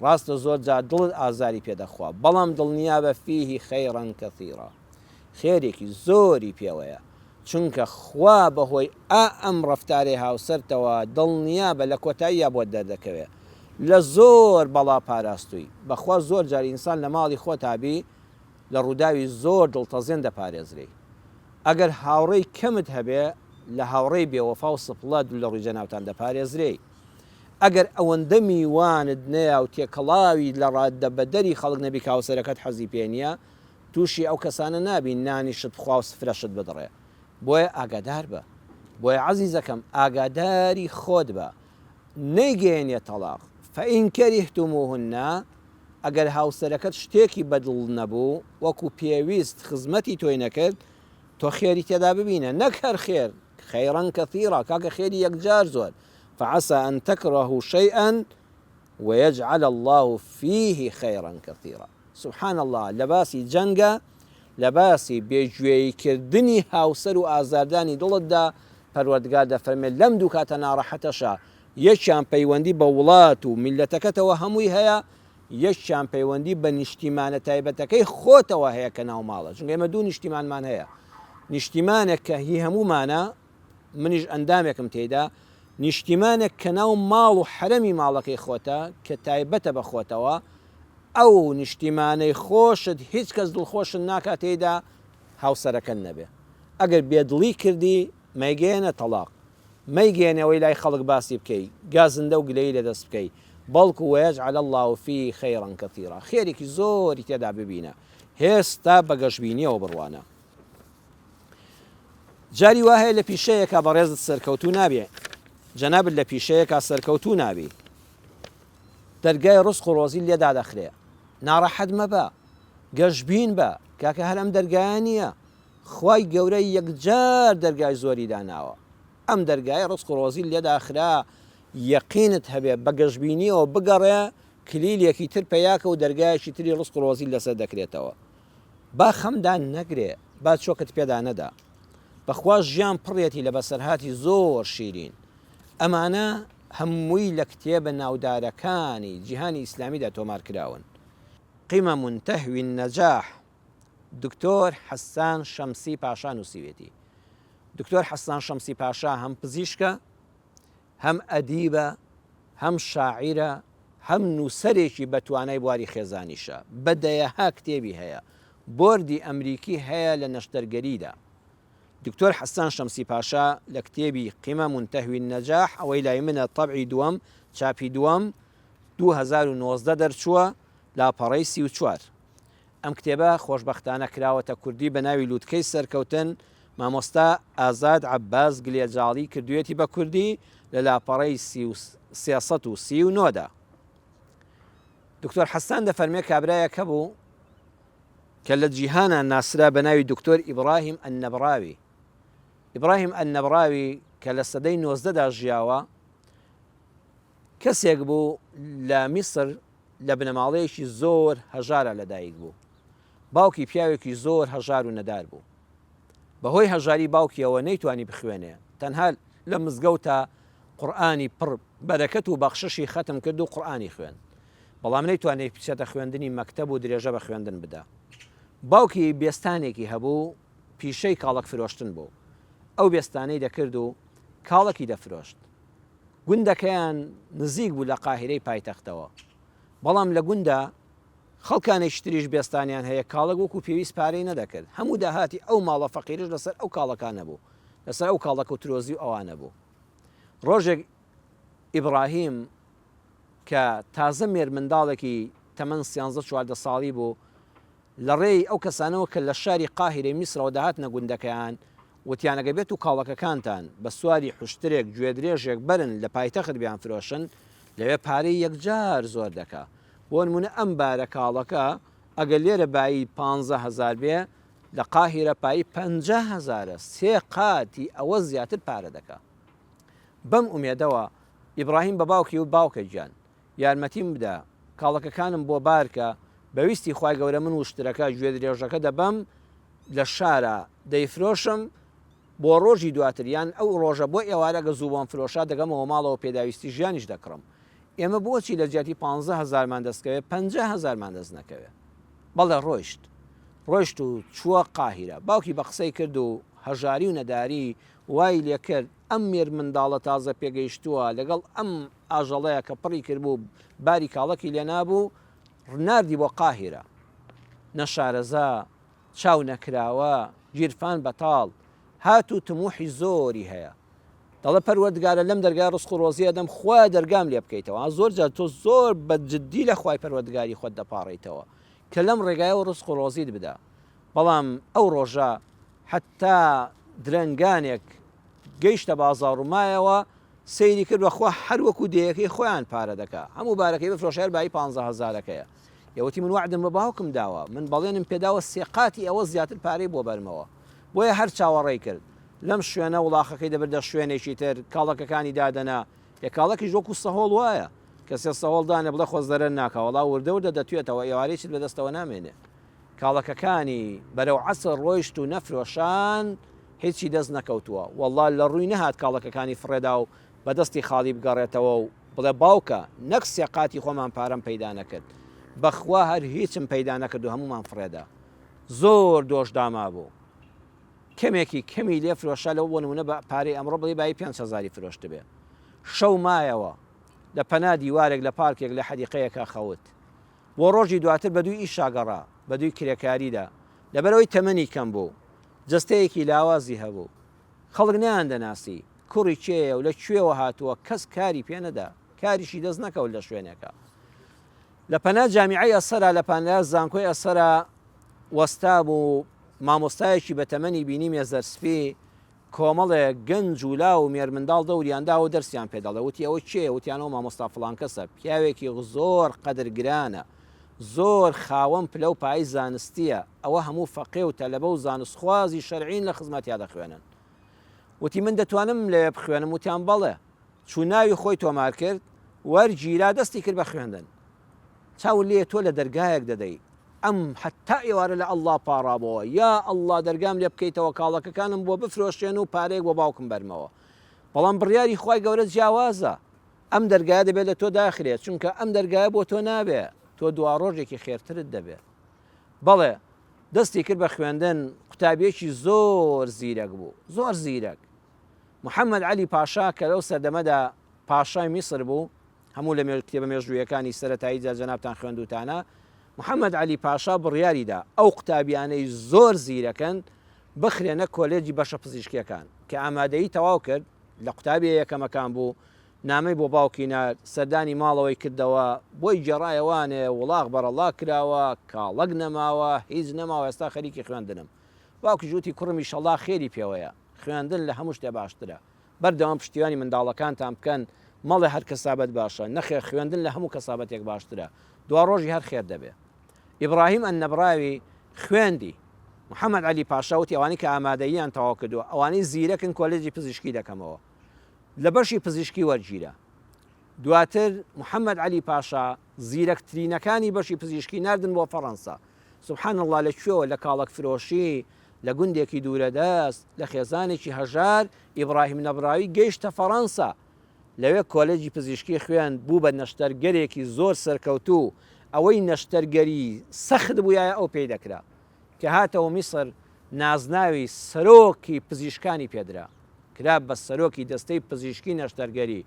ڕاستە زۆر جار دڵت ئازاری پێ دەخوا، بەڵام دڵنیابە فیه خیرا کثیرا خێرێکی زۆری پێوەیە، چونکە خوا بەهۆی ئا ئەم ڕەفتارەی هاوسەرتەوە دڵنیابە لە کۆتاییا بۆت دەردەکەوێ لە زۆر بەڵا پاراستووی، بەخوا زۆر جار ئینسان لە ماڵی خۆتا بی لە ڕووداوی زۆر دڵتەزێن دەپارێزرێی. ئەگەر هاوڕێی کەمت هەبێ لە هاوڕێی بێوەفا و سپڵە لە ڕووی جەنابتان دەپارێزرێی. ئەگەر ئەوەندە میوانت نەیا و تێکەڵاوی لە ڕاددەبەدەری خەڵک نەبی کە هاوسەرەکەت حەزی پێ نییە، تووشی ئەو کەسانە نابی نانیشت بخوا و سفرەشت بدڕێ. بۆیە ئاگادار بە. بۆیە عەزیزەکەم ئاگاداری خۆت بە. نەیگەیەنیە تەڵاق، فان کرهتموهن، ئەگەر هاوسەرەکەت شتێکی بەدڵ نەبوو وەکو پێویست خزمەتی تۆی نەکرد تۆ خێری تێدا ببینە نەک هەر خێر، خیرا کثیرا، کاکە خێری یەکجار زۆر، فعسی ان تکرهوا شیئا ویجعل اللە فیه خیرا کثیرا. سبحان اللە لە باسی جەنگە لە باسی بێ گوێی کردنی هاوسەر و ئازاردانی دڵتدا پەروەردگار دەفەرمێت لەم دوو کاتە ناڕەحەتەشا یەکیان پەیوەندی بە وڵات و میللەتەکەتەوە هەمووی هەیە یەکیان پەیوەندی بە نیشتیمانە تایبەتەکەی خۆتەوە هەیە کە ناو ماڵە چونکە ئێمە دوو نیشتیمانمان هەیە نیشتیمانێک کە هی هەموومانە منیش ئەندامێکم تێیدا نیشتیمانێک کە ناو ماڵ و حەرەمی ماڵەکەی خۆتە کە تایبەتە بە خۆتەوە ئەو نیشتیمانەی خۆشت هیچ کەس دڵخۆشت ناکا تێیدا هاوسەرەکەت نەبێ ئەگەر بێدڵی کردی مەیگەیەنە تەڵاق مەیگەیەنە ئەوەی لای خەڵک باسی بکەی گازندە و گلەیی لەدەست بکەی بەڵکو ویجعل اللە فیه خیرا کثیرا خێرێکی زۆری تێدا ببینە هێستا بە گەشبینیەوە بڕوانە جاری وا هەیە لە پیشەیەکا بەڕێزت سەرکەوتوو نابێ جەنابت لە پیشەیەکا سەرکەوتوو نابی دەرگای ڕزق و ڕۆزی لێ دادەخرێ ناڕەحەت مەبە گەشبین بە کاکە هەر ئەم دەرگایە نییە خوای گەورە یەکجار دەرگای زۆری داناوە ئەم دەرگای ڕزق و ڕۆزی لێداخرا یەقینت هەبێ بە گەشبینیەوە بگەڕێ کلیلێکی تر پەیاکە و دەرگایەکی تری ڕزق و ڕۆزی لەسەر دەکرێتەوە با خەم دان نەگرێ با چۆکت پێدا نەدا بەخوا ژیان پڕیەتی لە بەسەرهاتی زۆر شیرین ئەمانە هەمووی لە کتێبە ناودارەکانی جیهانی ئیسلامیدا تۆمار کراون. قمم تهوی النجاح دکتۆر حەسان شەمسی پاشا نووسیوێتی. دکتۆر حەسان شەمسی پاشا هەم پزیشکە، هەم ئەدیبە، هەم شاعیرە، هەم نووسەرێکی بە توانای بواری خێزانیشە. بە دەیەها کتێبی هەیە. بۆردی ئەمریکی هەیە لە نەشتەرگەریدا. دکتۆر حەسان شەمسی پاشا لە کتێبی، قمم تهوی النجاح، ئەوەی لای منە تەبعی دووەم، چاپی دووەم، 2019 دەرچووە، لاپەڕەی 34. ئەم کتێبە خۆشبەختانە کراوەتە کوردی بە ناوی لوتکەی سەرکەوتن، مامۆستا ئازاد عەباس گلێجاڵی کردوویەتی بە کوردی لە لاپەڕەی 339 دا. دکتۆر حەسان دەفەرمێ کابرایەک هەبوو کە لە جیهانا ناسرا بە ناوی دکتۆر ئیبراهیم ئەلنەبراوی. ئیبراهیم ئەلنەبراوی کە لە سەدەی 19 دا ژیاوە، کەسێک بوو لە میسر لە بنەماڵەیەکی زۆر هەژارا لەدایک بوو. باوکی پیاوێکی زۆر هەژار و نەدار بوو. بەهۆی هەژاری باوکیەوە نەیتوانی بخوێنێ، تەنها لە مزگەوتا قورئانی پڕ بەرەکەت و بەخششی خەتم کرد و قورئانی خوێند. بەڵام نەیتوانی بچێتە خوێندنی مەکتەب و درێژە بە خوێندن بدا. باوکی بێستانێکی هەبوو، پیشەی کاڵەک فرۆشتن بوو. ئەو بێستانەی دەکرد و کاڵەکی دەفرۆشت. گوندەکەیان نزیک بوو لە قاهیرەی پایتەختەوە. بەڵام لە گوندا خەڵکانێکی تریش بێستانیان هەیە کاڵەک وەکو پێویست پارەی نەدەکرد. هەموو داهاتی ئەو ماڵە فەقیرەش لەسەر ئەو کاڵەکانە بوو. لەسەر ئەو کاڵەک و ترۆزی و ئەوانە بوو. ڕۆژێک ئیبڕاهیم کە تازە مێرمنداڵێکی تەمەن سیانزە 14 ساڵی بوو، لە ڕێی ئەو کەسانەوە کە لە شاری قاهیرەی میسرەوە دەهاتنە گوندەکەیان، وتیان ئەگەر بێتو کاڵەکەکانتان بە سواری حوشترێک گوێدرێژێک بەرن لە پایتەخت بیانفرۆشن، لەوێ پارەی یەکجار زۆر دەکا. بۆ نموونە ئەم بارە کاڵەکە ئەگەر لێرە بایی 15 هەزار بێ، لە قاهیرە پایی 50 هەزارە، سێ قاتی ئەوە زیاتر پارە دەکا. بەم ئومێدەوە ئیبڕاهیم بە باوکی وت، باوکە گیان! یارمەتیم بدە، کاڵەکەکانم بۆ بارکە، بە ویستی خوای گەورە من وشترەکە گوێدرێژەکە دەبەم لە شارا دەیفرۆشم، بۆ ڕۆژی دواتر یان ئەو ڕۆژە بۆ ئێوارە گە زوو بۆم فرۆشا دەگەمەوە ماڵەوە پێداویستی ژیانیش دەکڕم. ئێمە بۆچی لە جیاتی پانزە هەزارمان دەست کەوێ 50 هەزارمان دەست نەکەوێ؟ بەڵێ ڕۆیشت. ڕۆیشت و چووە قاهیرە. باوکی بە قسەی کرد و هەژاری و نەداری وای لێ کرد ئەم مێرمنداڵە تازە پێگەیشتووە لەگەڵ ئەم ئاژەڵەیە کە پڕی کردبوو باری کاڵەکی لێ نابوو ناردی بۆ قاهیرە. نەشارەزا، چاو نەکراوە، گیرفان بەتاڵ، هات و تموحی زۆری هەیە. دەڵێ پەروەردگارە لەم دەرگای ڕزق و ڕۆزی ئەدەم خوایە دەرگام لێ بکەیتەوە. زۆر جار تۆ زۆر بە جدی لە خوای پەروەردگاری خۆت دەپاڕێیتەوە کە لەم ڕێگایەوە ڕزق و ڕۆزیت بدا. بەڵام ئەو ڕۆژە حەتا درەنگانێک گەیشتە بازاڕ و مایەوە، سەیری کرد بەخوا هەر وەکو دێیەکەی خۆیان پارە دەکا، هەموو بارەکەی بفرۆشە هەر بایی پانزە هەزارەکەیە. ئێ وتی من وەعدم بە باوکم داوە، من بەڵێنم پێداوە سێ قاتی ئەوە زیاتر پارەی بۆ بەرمەوە. بۆیە هەر چاوەڕێی کرد. لەم شوێنە وڵاخەکەی دەبردە شوێنێکی تر، کاڵەکەکانی دادەنا. ئێ کاڵەکیش وەکو سەهۆڵ وایە. کەسێ سەهۆڵ دانێ بڵێ خۆ زەرەر ناکا، وەڵا وردە وردە دەتوێتەوە، ئێوارەی چت بەدەستەوە نامێنێ. کاڵەکەکانی بەرەو عەسر ڕۆیشت و نەفرۆشان هیچی دەست نەکەوتووە وەڵا لە ڕووی نەهات کاڵەکەکانی فڕێدا و بە دەستی خاڵی بگەڕێتەوە و بڵێ باوکە نەک سێ قاتی خۆمان پارەم پەیدا نەکرد بەخوا هەر هیچم پەیدا نەکرد و هەموومان فڕێدا زۆر دۆش دامابوو کەمێکی کەمی لێ فرۆشا لەوە بۆ نمونە بە پارەی ئەمڕۆ بڵێ بایی 5 هەزاری فرۆشتبێ شەو مایەوە لە پەنا دیوارێک لە پارکێک لە حەدیقەیەکا خەوت بۆ ڕۆژی دواتر بەدووی ئیشا گەڕا، بەدووی کرێکاریدا. لەبەرئەوەی تەمەنی کەم بوو، جەستەیەکی لاوازی هەبوو. خەڵک نەیاندەناسی، کوڕی کێیە و لە کوێوە هاتووە، کەس کاری پێ نەدا، کاریشی دەست نەکەوت لە شوێنێکا. لە پەنا جامیعەی ئەزهەرا، لە پەنا زانکۆی ئەزهەرا وەستابوو، مامۆستایەکی بەتەمەنی بینی مێزەرسپی، کۆمەڵێک گەنج و لاو و مێرمنداڵ دەوریان داوە و دەرسیان پێ دەڵێ، وتی ئەوە کێیە؟ وتیان ئەوە مامۆستا فڵان کەسە، پیاوێکی زۆر قەدر گرانە، زۆر خاوەن پلە و پایەی زانستییە، ئەوە هەموو فەقێ و تەلەبە و زانستخوازی شەرعین لە خزمەتیا دەخوێنن. وتی من دەتوانم لەوێ بخوێنم؟ وتیان بەڵێ. چوو ناوی خۆی تۆمار کرد، وەرگیرا، دەستی کرد بە خوێندن. چاوت لێیە تۆ لە دەرگایەک دەدەی ئەم هەتا ئێوارە لە اللە پاڕابۆوە یا اللە دەرگام لێ بکەیتەوە کاڵەکەکانم بۆ بفرۆشێن و پارەیەک بۆ باوکم بەرمەوە بەڵام بڕیاری خوای گەورە جیاوازە ئەم دەرگایە دەبێت لە تۆ داخرێت چونکە ئەم دەرگایە بۆ تۆ نابێ تۆ دواڕۆژێکی خێرترت دەبێت بەڵێ دەستی کرد بە خوێندن قوتابیەکی زۆر زیرەک بوو زۆر زیرەک محەممەد عەلی پاشا کە لەو سەردەمەدا پاشای میسر بوو هەموو لە کتێبە مێژوویەکانی سەرەتایی جا جەنابتان خوێندووتانە، محەمەد عەلی پاشا بڕیاری دا ئەو قوتابیانەی زۆر زیرەکن بخرێنە کۆلێجی بەشە پزیشکیەکان، کە ئامادەیی تەواو کرد لە قوتابیە یەکەمەکان بوو، نامەی بۆ باوکی نارد، سەردانی ماڵەوەی کردەوە، بۆی گێڕایەوانێ وڵاخ بەرەڵا کراوە، کاڵەک نەماوە، هیچ نەماوە ئێستا خەریکی خوێندنم. باوکیش وتی کوڕم ئیشەڵا خێری پێوەیە، خوێندن لە هەموو شتێ باشترە. بەردەوام پشتیوانی منداڵەکانتان بکەن مەڵێ هەر کەسابەت باشە نەخێر خوێندن لە هەموو کەسابەتێک باشترە دواڕۆژی هەر خێر دەبێ ئیبڕاهیم ئەلنەبراوی خوێندی محەمەد عەلی پاشا وتی ئەوانەی کە ئامادەییان تەواو کردووە ئەوانەی زیرەکن کۆلێجی پزیشکی دەکەمەوە لە بەشی پزیشکی وەرگیرا دواتر محەمەد عەلی پاشا زیرەکترینەکانی بەشی پزیشکی ناردن بۆ فەڕەنسا سبحان اللە لە کوێوە لە کاڵەک فرۆشی لە گوندێکی دوورەدەست، لە خێزانێکی هەژار، ئیبراهیم نەبراوی گەیشتە فەڕەنسا. لەوێ کۆلێجی پزیشکی خوێند، بوو بە نەشتەرگەرێکی زۆر سەرکەوتوو، ئەوەی نەشتەرگەری سەخت بوویایە ئەو پێی دەکرا. کە هاتەوە میسر نازناوی سەرۆکی پزیشکانی پێدرا. کرا بە سەرۆکی دەستەی پزیشکی نەشتەرگەری.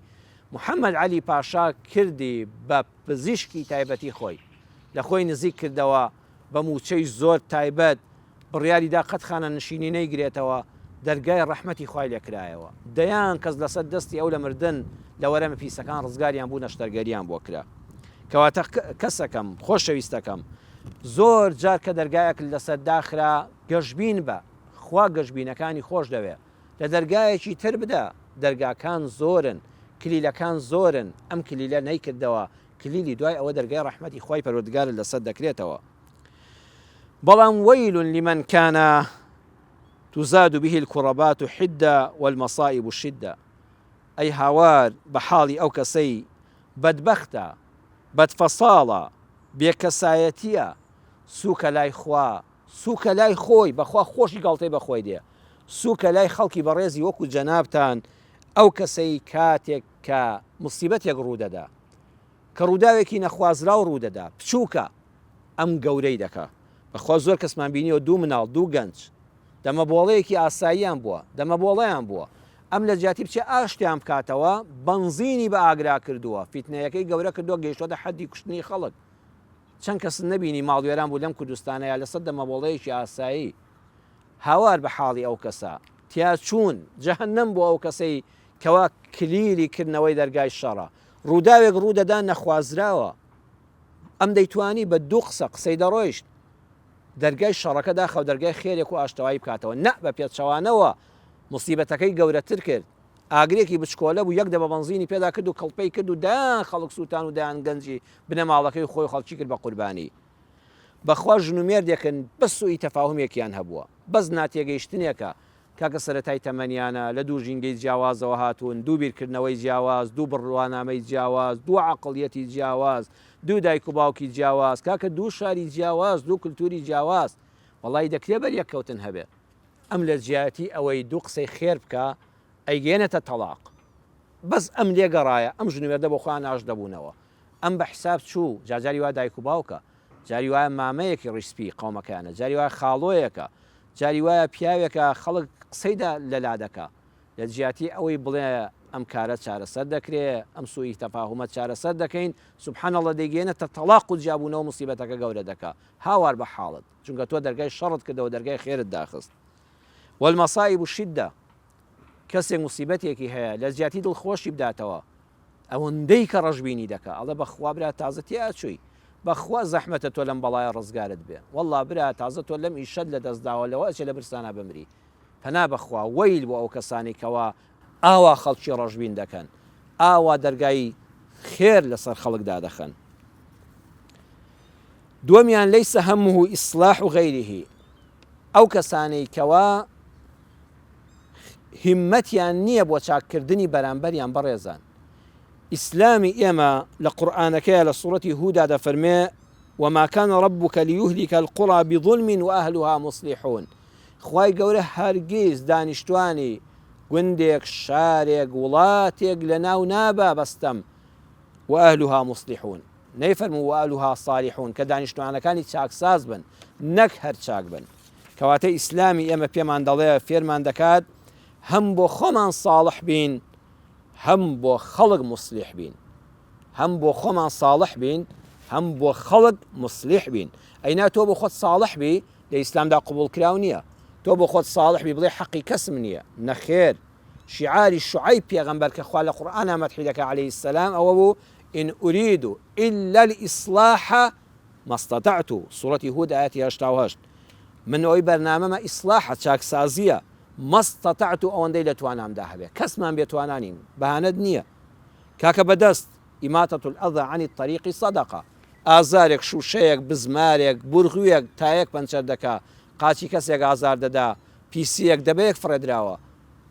محەمەد عەلی پاشا کردی بە پزیشکی تایبەتی خۆی. لە خۆی نزیک کردەوە بە مووچەی زۆر تایبەت، بڕیاری دا قەت خانەنشینی نەیگرێتەوە، دەرگای ڕەحمەتی خوای لێ کرایەوە. دەیان کەس لەسەر دەستی ئەو لە مردن لە وەرەمە پیسەکان ڕزگاریان بوو نەشتەرگەریان بۆ کرا. کەواتە کەسەکەم، خۆشەویستەکەم، زۆر جار کە دەرگایەکت لەسەر داخرا گەشبین بە، خوا گەشبینەکانی خۆش دەوێ. لە دەرگایەکی تر بدە، دەرگاکان زۆرن، کلیلەکان زۆرن، ئەم کلیلە نەیکردەوە، کلیلی دوای ئەوە دەرگای ڕەحمەتی خوای پەروەردگارت لەسەر دەکرێتەوە. بەڵام ویل لمن کان تزاد به الکربات حدە والمصائب شدە ئەی هاوار بە حاڵی ئەو کەسەی بەدبەختە، بەدفەساڵە، بێکەسایەتیە، سوکە لای خوا، سوکە لای خۆی، بەخوا خۆشی گاڵتەی بە خۆی دێ. سوکە لای خەڵکی بەڕێزی وەکو جەنابتان ئەو کەسەی کاتێک کە موسیبەتێک ڕوودەدا کە ڕووداوێکی نەخوازراو ڕوودەدا بچووکە ئەم گەورەی دەکا بەخوا زۆر کەسمان بینیوە دوو مناڵ دوو گەنج دەمەبۆڵەیەکی ئاساییان بووە دەمەبۆڵەیان بووە ئەم لە جیاتی بچێ ئاشتیان بکاتەوە بەنزینی بە ئاگرا کردووە فیتنەیەکەی گەورە کردووە گەیشتۆتە حەدی کوشتنی خەڵک چەند کەست نەبینی ماڵوێران بوو لەم کوردستانەیا لەسەر دەمەبۆڵەیەکی ئاسایی هاوار بە حاڵی ئەو کەسە تیاچوون جەهەنەم بۆ ئەو کەسەی کەوا کلیلی کردنەوەی دەرگای شەڕە ڕووداوێک ڕوودەدا نەخوازراوە ئەم دەیتوانی بە دوو قسە قسەی دەڕۆیشت دەرگای شەڕەکە داخە و دەرگای خێرێک و ئاشتەوایی بکاتەوە نە بە پێچەوانەوە مصیبەتەکەی گەورەتر کرد ئاگرێکی بچکۆلە بوو یەک دەبە بەنزینی پێدا کرد و کڵپەی کرد و دەیان خەڵک سووتان و دەیان گەنجی بنەماڵەکەی خۆی و خەڵکی کرد بە قوربانی. بەخوا ژن و مێردێکن بەس سوئی تەفاهومێکیان هەبووە بەس ناتێگەیشتنێکە کاکە سەرەتای تەمەنیانە لە دوو ژینگەی جیاوازەوە هاتوون دوو بیرکردنەوەی جیاواز دوو بڕوانامەی جیاواز دوو عەقڵیەتی جیاواز دوو دایک و باوکی جیاواز کاکە دوو شاری جیاواز دوو کلتوری جیاواز وەڵی دەکرێ بەریەککەوتن هەبێ ئەم لە جیاتی ئەوەی دوو قسەی خێر بکا ئەیگەیەنێتە تەڵاق بەس ئەم لێگەڕایە ئەم ژن و مێردە بۆ خۆیان ئاشت دەبوونەوە ئەم بە حیساب چوو جا جاری وایە دایک و باوکە جاری وایە مامەیەکی ڕیش سپی قەومەکەیانە جاری وایە خاڵۆیەکە جاری وایە پیاوێکە خەڵک قسەی لەلا دەکا لە جیاتی ئەوەی بڵێ ئەم کارە چارەسەر دەکرێ ئەم سوئی تەفاهومە چارەسەر دەکەین سبحان اللە دەیگەیەنێتە تەڵاق و جیابوونەوە موسیبەتەکە گەورە دەکا هاوار بە حاڵت چونکە تۆ دەرگای شەڕت کردەوە دەرگای خێرت داخست والمصائب شدە کەسێک موسیبەتێکی هەیە لە جیاتی دڵخۆشی بداتەوە ئەوەندەی کە ڕەشبینی دەکا ئەڵێ بەخوا برا تازە تێ ئەچووی بەخوا زەحمەتە تۆ لەم بەڵایە ڕزگارت بێ وەڵا برا تازە تۆ لەم ئیشەت لە دەست داوە لەوە ئەچێ لە برسانا بمری پەنا بەخوا وەیل بۆ ئەو کەسانەی کەوا ئاوا خەڵکی ڕەشبین دەکەن ئاوا دەرگای خێر لەسەر خەڵک دادەخەن. دووەمیان ليس همه اصلاح غيره ئەو کەسانەی کەوا هیمەتیان نییە بۆ چاککردنی بەرامبەریان بەڕێزان ئیسلامی ئێمە لە قورئانەکەیە لە سوڕەتی هودا دەفەرمێ وما كان ربك ليهلك القرى بظلم وأهلها مصلحون خوای گەورە هەرگیز دانیشتوانی گوندێک شارێک وڵاتێک لەناو نابا بەستەم وأهلها مصلحون نەیفەرموو وأهلها صالحون کە دانیشتوانەکانی چاکساز بن نەک هەر چاک بن. کەواتە ئیسلامی ئێمە پێمان دەڵێ فێرمان دەکات هەم بۆ خۆمان ساڵح بین هەم بۆ خەڵک موسلیح بین. هەم بۆ خۆمان ساڵح بین هەم بۆ خەڵک موسلیح بین. ئەینا تۆ بۆ خۆت ساڵح بی لە ئیسلامدا قبوڵکراو نییە. تۆ بۆ خۆت ساڵح بی بڵێ حەقی کەسم نییە. نەخێر شیعاری شوعەیب پێغەمبەر کە خوا لە قورئانا مەدحی دەکا علیە السلام ئەوە بوو ان ارید الا الاصلاح ما استطعت سورەتی هود ئایەتی 88 من ئەوەی بەرنامەمە ئیسلاحە چاکسازیە ما استطعت ئەوەندەی لە توانامدا هەبێ کەسمان بێ توانا نین بەهانەت نییە کاکە بەدەست إماطة الأذى عن الطريق صدقة ئازارێک شوشەیەک بزمارێک بورغویەک تایەک پەنچەر دەکا قاچی کەسێک ئازار دەدا پیسیەک دەبەیەک فڕێدراوە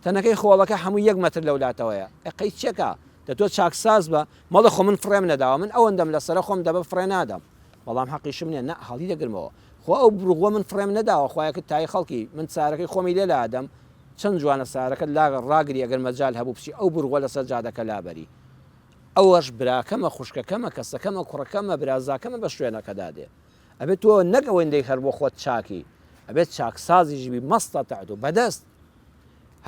تەنەکەی خۆڵەکە هەمووی یەک مەتر لەولاتەوەیە ئەی قەی چێکا دە تۆ چاکساز بە مەڵێ خۆ من فڕێم نەداوە من ئەوەندەم لەسەرە خۆم دەبە فڕێ نادەم بەڵام حەقیشم نیە نا هەڵی دەگرمەوە خۆ ئەو بروغوە من فڕێم نەداوە خوایەکت تای خەڵکی من سارەکەی خۆمی لێ لادەم چەند جوانە سارەکەت لا ڕاگری ئەگەر مەجال هەبوو بچی ئەو بروغوە لەسەر جادەکە لابەری ئەوەش براکەمە خوشکەکەمە کەسەکەمە کوڕەکەمە برازاکەمە بە شوێنەکەدا دێ ئەبێت تۆ نەک ئەوەندەی هەر بۆ خۆت چاکی ئەبێت چاکسازیش بی مەستەتەعت و بەدەست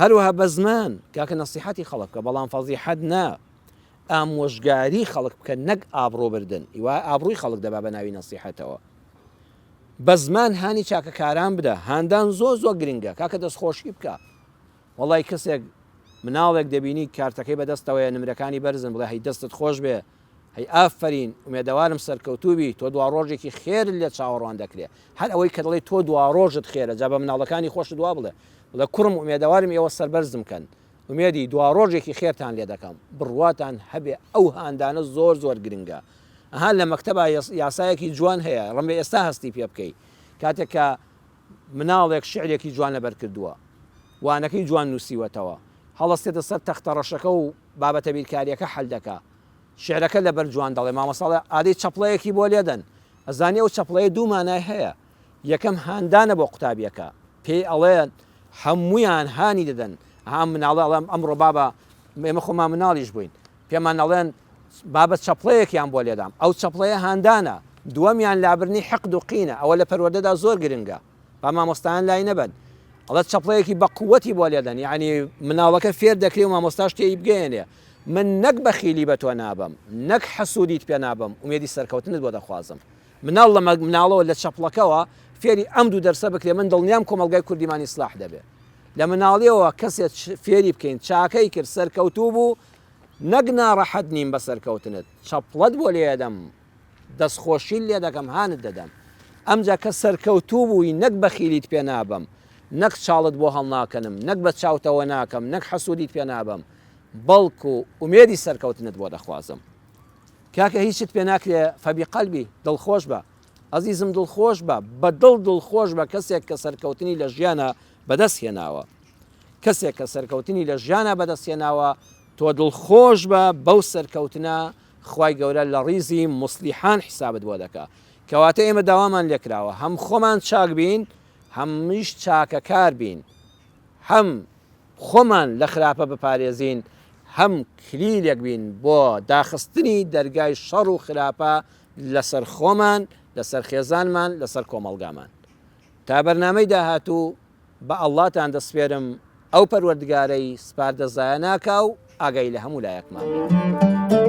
هەروەها بە زمان کاکە نەسیحەتی خەڵک بکە بەڵام فەزیحەت نا ئامۆژگاری خەڵک بکە نەک ئابڕۆ بردن ئیوا ئابڕووی خەڵک دەبا بە ناوی نەسیحەتەوە بە زمان هانی چاکەکاران بدە هاندان زۆر زۆر گرنگە کاکە دەستخۆشی بکە وەڵی کەسێک مناڵێک دەبینی کارتەکەی بەدەستەوەیە نمرەکانی بەرزن بڵێ هەی دەستت خۆش بێ هەی ئافەرین ئومێدەوارم سەرکەوتوو بی تۆ دواڕۆژێکی خێرت لێ چاوەڕوان دەکرێ هەر ئەوەی کە دەڵێی تۆ دواڕۆژت خێرە جا بە مناڵەکانی خۆشت وا بڵێ بڵێ کوڕم ئومێدەوارم ئێوە سەربەرزم کەن ئومێدی دواڕۆژێکی خێرتان لێ دەکەم بڕواتان هەبێ ئەو هاندانە زۆر زۆر گرنگە ئەها لە مەکتەبا یاسایەکی جوان هەیە ڕەنگە ئێستا هەستی پێ بکەی کاتێک کە مناڵێک شعرێکی جوان لەبەر کردووە وانەکەی جوان نووسیوەتەوە هەڵەستێتە سەر تەختە ڕەشەکە و بابەتە بیرکاریەکە حەل دەکا شیعرەکە لەبەر جوان دەڵێ مامۆستا ئەڵێ ئادەی چەپڵەیەکی بۆ لێدەن ئەزانی ئەو چەپڵەیە دوو مانای هەیە یەکەم هاندانە بۆ قوتابیەکە پێی ئەڵێ. هەموویان هانی دەدەن ئەها ئەم مناڵە ئەڵێم ئەمڕۆ بابە ئێمە خۆمان مناڵیش بووین پێمان ئەڵێن بابە چەپڵەیەکیان بۆ لێدام ئەو چەپڵەیە هاندانە دووەمیان لابردنی حقد و قینە ئەوە لە پەروەردەدا زۆر گرنگە با مامۆستایان لای نەبەن ئەڵێ چەپڵەیەکی بە قووەتی بۆ لێدەن یعنی مناڵەکە فێر دەکرێ و مامۆستاش تێی بگەیەنێ من نەک بەخیلی بە تۆ نابەم نەک حەسوودیت پێ نابەم ئومێدی سەرکەوتنت بۆ دەخوازم مناڵ لە مناڵەوە لە چەپڵەکەوە فێری ئەم دوو دەرسە بکرێ من دڵنیام کۆمەڵگای کوردیمان ئیسلاح دەبێ لە مناڵیەوە کەسێ فێری بکەین چاکەی کرد سەرکەوتوو بوو نەک ناڕەحەت نیم بە سەرکەوتنت چەپڵەت بۆ لێدەم دەستخۆشیت لێ دەکەم هانت دەدەم ئەمجا کە سەرکەوتوو بووی نەک بەخیلیت پێ نابەم نەک چاڵت بۆ هەڵناکەنم نەک بە چاوتەوە ناکەم نەک حەسوودیت پێ نابەم بەڵکو ئومێدی سەرکەوتنت بۆ دەخوازم کاکە هیچت پێ ناکرێ فبقلبی دڵخۆش بە ئەزیزم دڵخۆش بە بە دڵ دڵخۆش بە کەسێک کە سەرکەوتنی لە ژیانا بەدەست هێناوە کەسێک کە سەرکەوتنی لە ژیانا بەدەست هێناوە تۆ دڵخۆش بە بەو سەرکەوتنە خوای گەورە لە ڕیزی موسلیحان حیسابت بۆ دەکا کەواتە ئێمە داوامان لێکراوە هەم خۆمان چاک بین هەمیش چاکەکار بین هەم خۆمان لە خراپە بپارێزین هەم کلیلێک بین بۆ داخستنی دەرگای شەڕ و خراپە لەسەر خۆمان لەسەر خێزانمان لەسەر کۆمەڵگامان تا بەرنامەی داهاتوو بە ئەڵڵاتان دەسپێرم ئەو پەروەردگارەی سپاردە زایە ناکا و ئاگای لە هەموو لایەکمان بێت.